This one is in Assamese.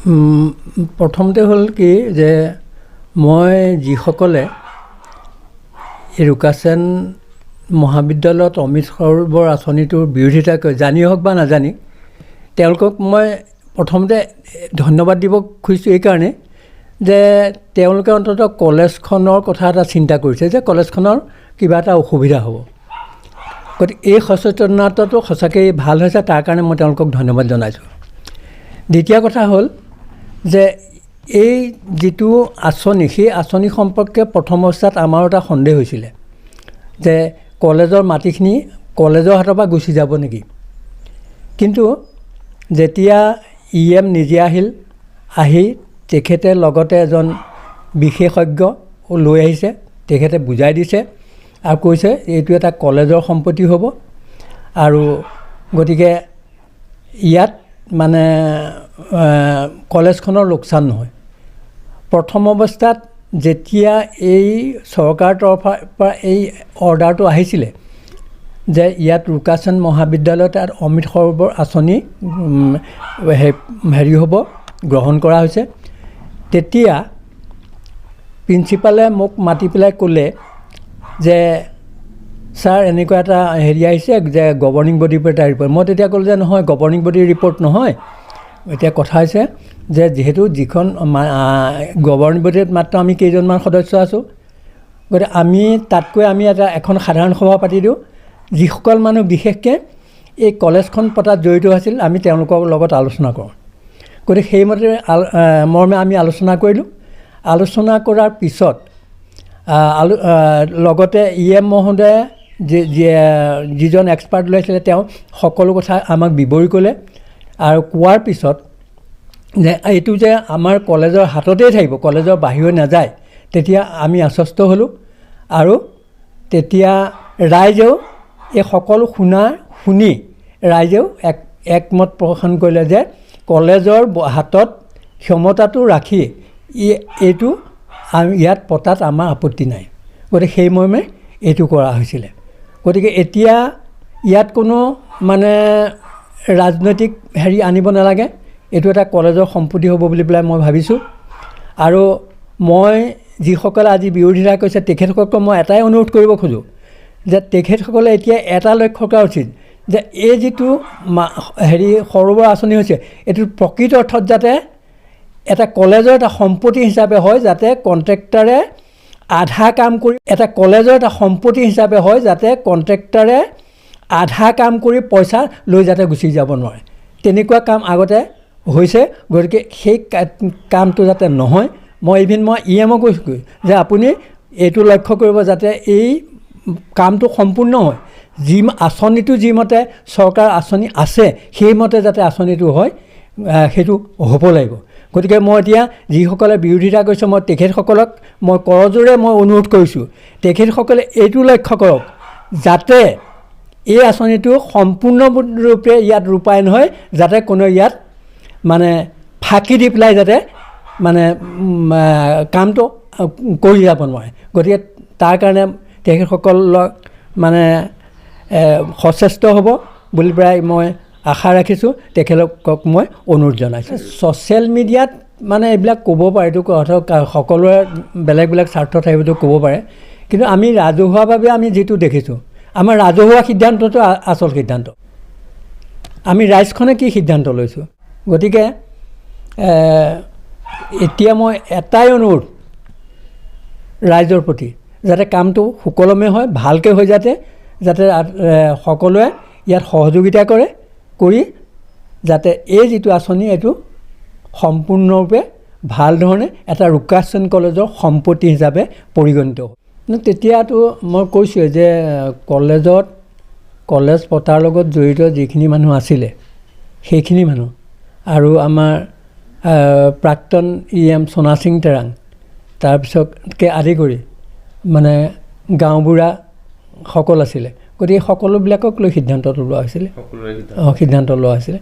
প্ৰথমতে হ'ল কি যে মই যিসকলে এই ৰুকাচেন মহাবিদ্যালয়ত অমৃত সৰোবৰ আঁচনিটোৰ বিৰোধিতা কৰি, জানি হওক বা নাজানি, তেওঁলোকক মই প্ৰথমতে ধন্যবাদ দিব খুজিছোঁ এইকাৰণে যে তেওঁলোকে অন্ততঃ কলেজখনৰ কথা এটা চিন্তা কৰিছে যে কলেজখনৰ কিবা এটা অসুবিধা হ'ব। গতিকে এই সচেতনতাটো সঁচাকৈয়ে ভাল হৈছে, তাৰ কাৰণে মই তেওঁলোকক ধন্যবাদ জনাইছোঁ। দ্বিতীয় কথা হ'ল যে এই যিটো আঁচনি, সেই আঁচনি সম্পৰ্কে প্ৰথম অৱস্থাত আমাৰো এটা সন্দেহ হৈছিলে যে কলেজৰ মাটিখিনি কলেজৰ হাতৰ পৰা গুচি যাব নেকি। কিন্তু যেতিয়া ই এম নিজে আহিল, আহি তেখেতে লগতে এজন বিশেষজ্ঞ লৈ আহিছে, তেখেতে বুজাই দিছে আৰু কৈছে এইটো এটা কলেজৰ সম্পত্তি হ'ব আৰু গতিকে ইয়াত মানে কলেজখনৰ লোকচান নহয়। প্ৰথম অৱস্থাত যেতিয়া এই চৰকাৰৰ তৰফৰ পৰা এই অৰ্ডাৰটো আহিছিলে যে ইয়াত ৰুকাচেন মহাবিদ্যালয়ত তাত অমৃত সৰোবৰ আঁচনি হেৰি হ'ব, গ্ৰহণ কৰা হৈছে, তেতিয়া প্ৰিন্সিপালে মোক মাতি পেলাই ক'লে যে ছাৰ এনেকুৱা এটা হেৰি আহিছে যে গভৰ্ণিং বডিৰ পৰা এটা ৰিপৰ্ট। মই তেতিয়া ক'লোঁ যে নহয়, গভৰ্ণিং বডিৰ ৰিপৰ্ট নহয়। এতিয়া কথা হৈছে যে যিহেতু যিখন গভৰ্ণিং বডিত মাত্ৰ আমি কেইজনমান সদস্য আছোঁ, গতিকে আমি তাতকৈ আমি এটা এখন সাধাৰণ সভা পাতি দিওঁ, যিসকল মানুহ বিশেষকৈ এই কলেজখন পতাত জড়িত আছিল আমি তেওঁলোকৰ লগত আলোচনা কৰোঁ। গতিকে সেইমতে মৰ্মে আমি আলোচনা কৰিলোঁ। আলোচনা কৰাৰ পিছত লগতে ই এম মহোদয়ে যিজন এক্সপাৰ্ট ওলাইছিলে তেওঁ সকলো কথা আমাক বিৱৰি ক'লে আৰু কোৱাৰ পিছত যে এইটো যে আমাৰ কলেজৰ হাততেই থাকিব, কলেজৰ বাহিৰত নাযায়, তেতিয়া আমি আশ্বস্ত হ'লোঁ। আৰু তেতিয়া ৰাইজেও এই সকলো শুনি ৰাইজেও একমত পোষণ কৰিলে যে কলেজৰ হাতত ক্ষমতাটো ৰাখি এইটো আমি ইয়াত পতাত আমাৰ আপত্তি নাই। গতিকে সেই মৰ্মে এইটো কৰা হৈছিলে। গতিকে এতিয়া ইয়াত কোনো মানে ৰাজনৈতিক হেৰি আনিব নালাগে, এইটো এটা কলেজৰ সম্পত্তি হ'ব বুলি পেলাই মই ভাবিছোঁ। আৰু মই যিসকলে আজি বিৰোধিতা কৰিছে তেখেতসকলক মই এটাই অনুৰোধ কৰিব খোজোঁ যে তেখেতসকলে এতিয়া এটা লক্ষ্য কৰা উচিত যে এই যিটো হেৰি সৰোবৰ আঁচনি হৈছে, এইটো প্ৰকৃত অৰ্থত যাতে এটা কলেজৰ এটা সম্পত্তি হিচাপে হয়, যাতে কণ্ট্ৰেক্টাৰে আধা কাম কৰি এটা কলেজৰ এটা সম্পত্তি হিচাপে হয়, যাতে কণ্ট্ৰেক্টাৰে আধা কাম কৰি পইচা লৈ যাতে গুচি যাব নোৱাৰে, তেনেকুৱা কাম আগতে হৈছে। গতিকে সেই কামটো যাতে নহয়, মই ইভিন মই ই এমক কৈছোঁ যে আপুনি এইটো লক্ষ্য কৰিব যাতে এই কামটো সম্পূৰ্ণ হয়, যি আঁচনিটো যিমতে চৰকাৰৰ আঁচনি আছে সেইমতে যাতে আঁচনিটো হয়, সেইটো হ'ব লাগিব। গতিকে মই এতিয়া যিসকলে বিৰোধিতা কৰিছে মই তেখেতসকলক মই কৰজোৰে মই অনুৰোধ কৰিছোঁ, তেখেতসকলে এইটো লক্ষ্য কৰক যাতে এই আঁচনিটো সম্পূৰ্ণৰূপে ইয়াত ৰূপায়ণ হয়, যাতে কোনেও ইয়াত মানে ফাঁকি দি পেলাই যাতে মানে কামটো কৰি যাব নোৱাৰে। গতিকে তাৰ কাৰণে তেখেতসকলক মানে সচেষ্ট হ'ব বুলি প্ৰায় মই আশা ৰাখিছোঁ, তেখেতলোকক মই অনুৰোধ জনাইছোঁ। ছ'চিয়েল মিডিয়াত মানে এইবিলাক ক'ব পাৰে, এইটো কথা সকলোৰে বেলেগ বেলেগ স্বাৰ্থ থাকিবতো ক'ব পাৰে, কিন্তু আমি ৰাজহুৱাভাৱে আমি যিটো দেখিছোঁ, আমাৰ ৰাজহুৱা সিদ্ধান্তটো আচল সিদ্ধান্ত, আমি ৰাইজখনে কি সিদ্ধান্ত লৈছোঁ। গতিকে এতিয়া মই এটাই অনুৰোধ ৰাইজৰ প্ৰতি, যাতে কামটো সুকলমে হয়, ভালকৈ হৈ যাতে, যাতে সকলোৱে ইয়াত সহযোগিতা কৰে, কৰি যাতে এই যিটো আঁচনি এইটো সম্পূৰ্ণৰূপে ভাল ধৰণে এটা ৰুকাচেন কলেজৰ সম্পত্তি হিচাপে পৰিগণিত হয়। তেতিয়াতো মই কৈছোঁৱে যে কলেজ পতাৰ লগত জড়িত যিখিনি মানুহ আছিলে সেইখিনি মানুহ আৰু আমাৰ প্ৰাক্তন ই এম সোণাসিং তেৰাং, তাৰপিছতকে আদি কৰি মানে গাঁওবুঢ়াসকল আছিলে, গতিকে সকলোবিলাকক লৈ সিদ্ধান্তটো লোৱা হৈছিলে। সকলোৰে সিদ্ধান্ত। সিদ্ধান্ত লোৱা হৈছিলে।